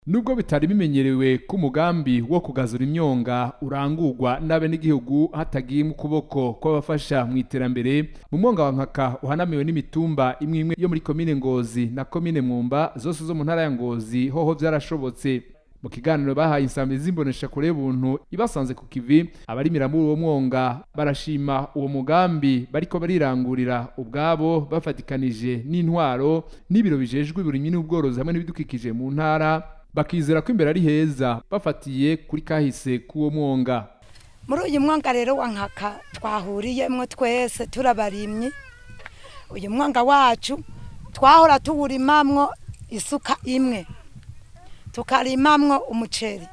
Nubwo bitari bimenyerewe ko umugambi wo kugazura imyonga urangurwa n'abenegihugu hatagiye mu kuboko kw'abafasha mu iterambere, mu mwonga wa Nkaka uhanamiwe n'imitumba imwe imwe yo muri komine Ngozi na komine Mwumba, zose zo mu ntara ya Ngozi, hoho vyarashobotse. Mu kiganiro bahaye insambi z'imbonesha kure y'ubuntu ibasanze ku kivi, abarimira muri uwo mwonga barashima uwo mugambi bariko barirangurira ubwabo bafatikanije n'intwaro n'ibiro bijejwe uburimyi n'ubworozi hamwe n'ibidukikije mu ntara, bakizera ko imbere ari heza bafatiye kuri kahise k'uwo mwonga. Muri uyu mwonga rero wa Nkaka twahuriyemwo twese turabarimyi, uyu mwonga wacu twahora tuwurimamwo isuka imwe, tukarimamwo umuceri.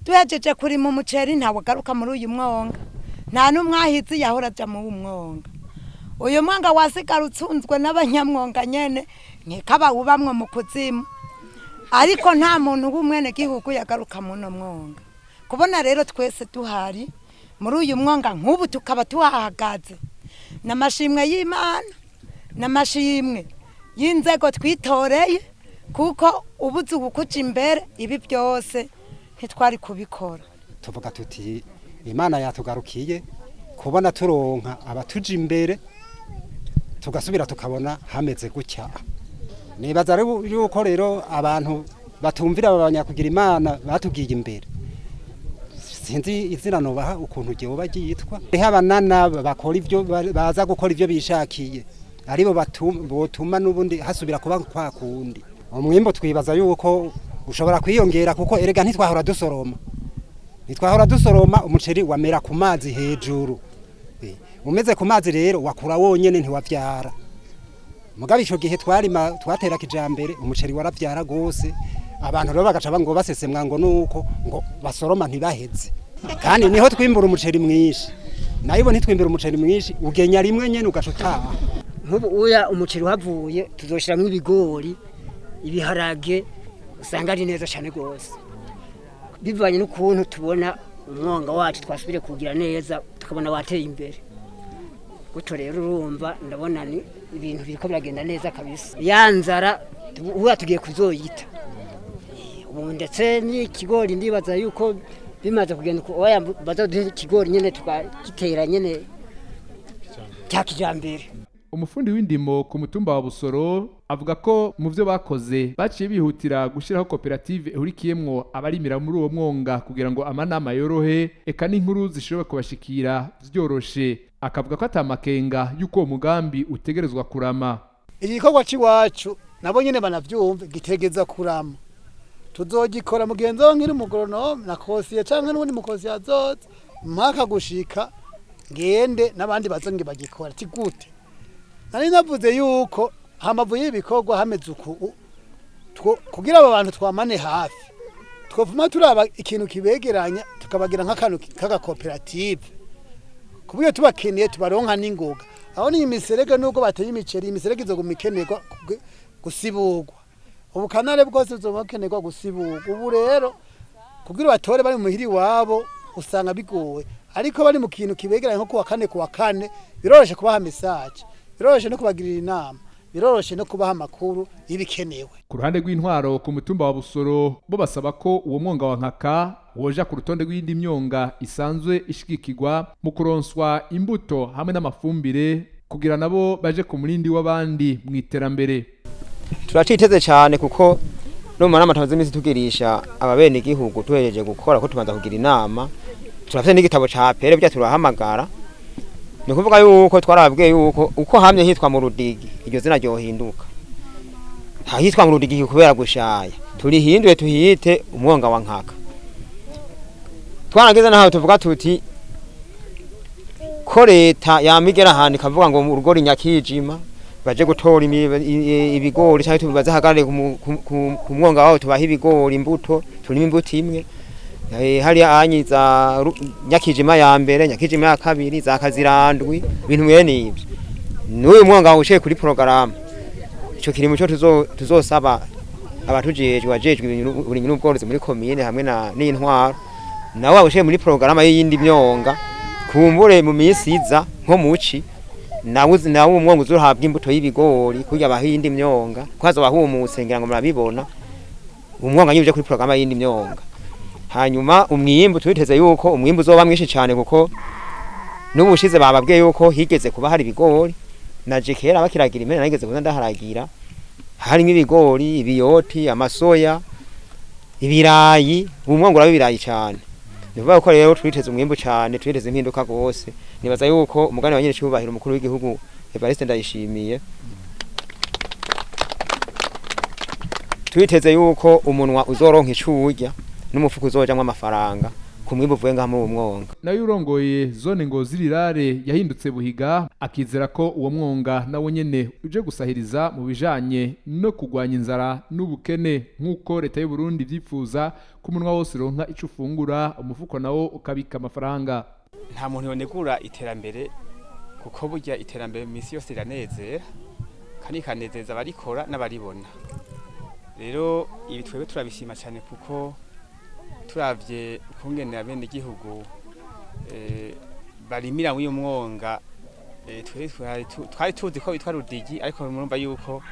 Duhejeje kurima umuceri, ntawagaruka muri uyu mwonga, nta n'umwahizi yahora aja muri uyu mwonga. Uyu mwonga wasigara utsunzwe n'abanyamwonga nyene, nkeka bawubamwo mu kuzimu, ariko nta muntu w'umwenegihugu yagaruka muno mwonga. Kubona rero twese duhari muri uyu mwonga nk'ubu tukaba tuhahagaze, n'amashimwe y'Imana, n'amashimwe y'inzego twitoreye, kuko ubuze ubukuja imbere ibi byose ntitwari kubikora. Tuvuga tuti Imana yatugarukiye kubona turonka abatuja imbere, tugasubira tukabona hameze gutya. Nibaza yuko rero abantu batumvira abanyakugira Imana batugiye imbere, sinzi izina nobaha ukuntu ryoba ryitwa, haba n'aba bakora ivyo baza gukora ivyo bishakiye, aribo botuma n'ubundi hasubira kuba kwa kundi. Umwimbo twibaza yuko ushobora kwiyongera, kuko erega ntitwahora dusoroma, umuceri wamera ku mazi hejuru. Umeze ku mazi rero wakura wonyene, ntiwavyara. Mugabe ico gihe twarima twatera kijambere, umuceri waravyara gose. Abantu rero bagaca ngo basesemwa ngo nuko ngo basoroma ntibaheze, kandi niho twimbura umuceri mwinshi. Nayo ntitwimbura umuceri mwinshi, ugenya rimwe nyene ugaca utaha. Nk'ubu uya umuceri uhavuye, tuzoshiramwo ibigori, ibiharage, usanga ari neza cyane rwose, bivanye n'ukuntu tubona umwonga wacu twasubire kugira neza, tukabona wateye imbere gutyo. Rero urumva ndabona ni ibintu biriko biragenda neza kabisa. Ya nzara ubu tugiye kuzoyita ubu, ndetse n'ikigori ndibaza yuko bimaze kugenda uko, oya, bazoduhe ikigori nyene tukagitera nyene cya kijambere. Umufundi w'indimo ku mutumba wa Busoro avuga ko mu byo bakoze baciye bihutira gushyiraho koperative ihurikiyemwo abarimira muri uwo mwonga, kugira ngo amanama yorohe, eka n'inkuru zishobore kubashikira vyoroshe. Akavuga ko atamakenga y'uko uwo mugambi utegerezwa kurama. Igikorwa c'iwacu nabo nyene banavyumve, gitegeza kurama. Tuzogikora mugenzi wawe nkiri umugoronome na kosiye canke n'uwundi mukozi azoza mpaka gushika ngende n'abandi bazonge bagikora. Ati gute? Nari navuze yuko hamavu y'ibikorwa hameze uku, kugira aba bantu twamane hafi, twovuma turaba ikintu kibegeranya, tukabagira nk'akantu k'agakoperative, ku buryo tubakeneye tubaronka n'ingoga. Aho ni imiserege, nubwo bateye imiceri, imiserege izoguma ikenerwa gusiburwa, ubukanare bwose buzoba bukenerwa gusiburwa. Ubu rero kugira batore bari muhiri iwabo usanga bigoye, ariko bari mu kintu kibegeranye nko kuwa kane, kuwa kane biroroshe kubaha message, biroroshe no kubagirira inama, biroroshe no kubaha amakuru y'ibikenewe. Ku ruhande rw'intwaro ku mutumba wa Busoro, bo basaba ko uwo mwonga wa Nkaka woja ku rutonde rw'iyindi myonga isanzwe ishigikirwa mu kuronswa imbuto hamwe n'amafumbire, kugira nabo baje ku murindi w'abandi mu iterambere. Turaciteze cyane, kuko no mu manama tumaze iminsi tugirisha ababene igihugu, tuhejeje gukora ko tubanza kugira inama, turafite n'igitabo ca pere burya turahamagara. Ni ukuvuga yuko twarababwiye yuko uko hamye hitwa mu Rudigi, iryo zina ryohinduka. Hitwa mu Rudigi kubera gushaya, turihindure tuhite umwonga wa Nkaka. Twarageze naho tuvuga tuti ko leta yamigera ahantu ikavuga ngo urugo Nyakijima baje gutora ibigori, cyangwa tubaze hagarare ku mwonga wabo, tubahe ibigori, imbuto, turime imbuto imwe. Hariya anyi za Nyakijima ya mbere, Nyakijima ya kabiri, za Kazirandwi, ibintu mwene ibyo. N'uyu mwonga wuciye kuri porogaramu, ico kiri muco tuzosaba abatujejwe, bajejwe uburimyi n'ubworozi muri komine hamwe na n'intwaro, nawe wawushiye muri porogaramu y'iyindi myonga, kumbure mu minsi iza nko muci. Nawe umwonga uzohabwa imbuto y'ibigori kurya bahindi myonga, ko hazoba humutse, ngira ngo murabibona. Umwonga nyine uje kuri porogaramu y'indi myonga. Hanyuma umwimbu, twiteze yuko umwimbu uzoba mwinshi cyane, kuko n'ubushize bababwiye yuko higeze kuba hari ibigori. Naje kera bakiragira impene, nageze kuza ndaharagira, harimo ibigori, ibiyoti, amasoya, ibirayi. Umwonga uraba ibirayi cyane. Ni ukuvuga ko rero twiteze umwimbu cyane, twiteze impinduka rwose. Nibaza yuko umugani wa nyir'icyubahiro umukuru w'igihugu Evariste Ndayishimiye, twiteze yuko umunwa uzoronka ico urya n'umufuko uzojamwo amafaranga ku mwimbu uvuye ngaha muri uwo mwonga. Nayo urongoye zone Ngozi Rirare yahindutse Buhiga akizera ko uwo mwonga nawo nyene uje gusahiriza mu bijanye no kugwanya inzara n'ubukene, nk'uko leta y'u Burundi ivyifuza ko umunwa wose uronka ico ufungura, umufuko nawo ukabika amafaranga. Nta muntu yonegura iterambere, kuko burya iterambere mu misi yose riranezera kandi rikanezeza abarikora n'abaribona. Rero ibi twebwe turabishima cyane, kuko turavye ukungene abenegihugu barimira muri uyu mwonga, twebwe twari tuzi ko witwa Rudigi, ariko murumva yuko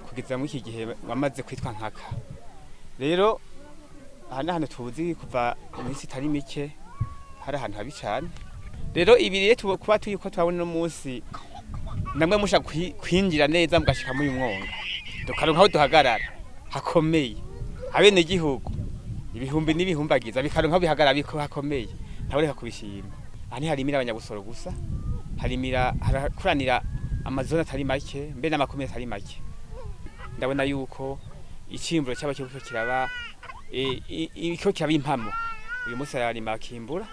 kugeza muri iki gihe wamaze kwitwa Nkaka. Rero aha ni ahantu tuzi kuva iminsi itari mike hari ahantu habi cyane. Rero ibi rero kuba turi ko turabona uno munsi namwe musha kwinjira neza mugashika muri uyu mwonga, tukaronka aho duhagarara hakomeye, abenegihugu ibihumbi n'ibihumbagiza bikaronka aho bihagarara biko hakomeye, ntaboreka kubishima. Aha ntiharimira abanyabusoro gusa, harimira, harakuranira amazone atari make, mbe n'amakomine atari make. Ndabona yuko icimburo cyaba kiriko kiraba iko kiraba impamo. Uyu munsi ararima akimbura,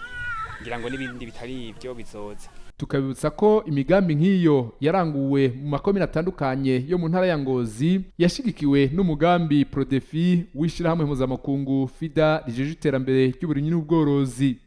ngira ngo n'ibindi bitari ibyo bizoza. Tukabibutsa ko imigambi nk'iyo yaranguwe mu makomine atandukanye yo mu ntara ya Ngozi, yashigikiwe n'umugambi Prodefi w'ishirahamwe mpuzamakungu FIDA rijeje iterambere ry'uburimyi n'ubworozi.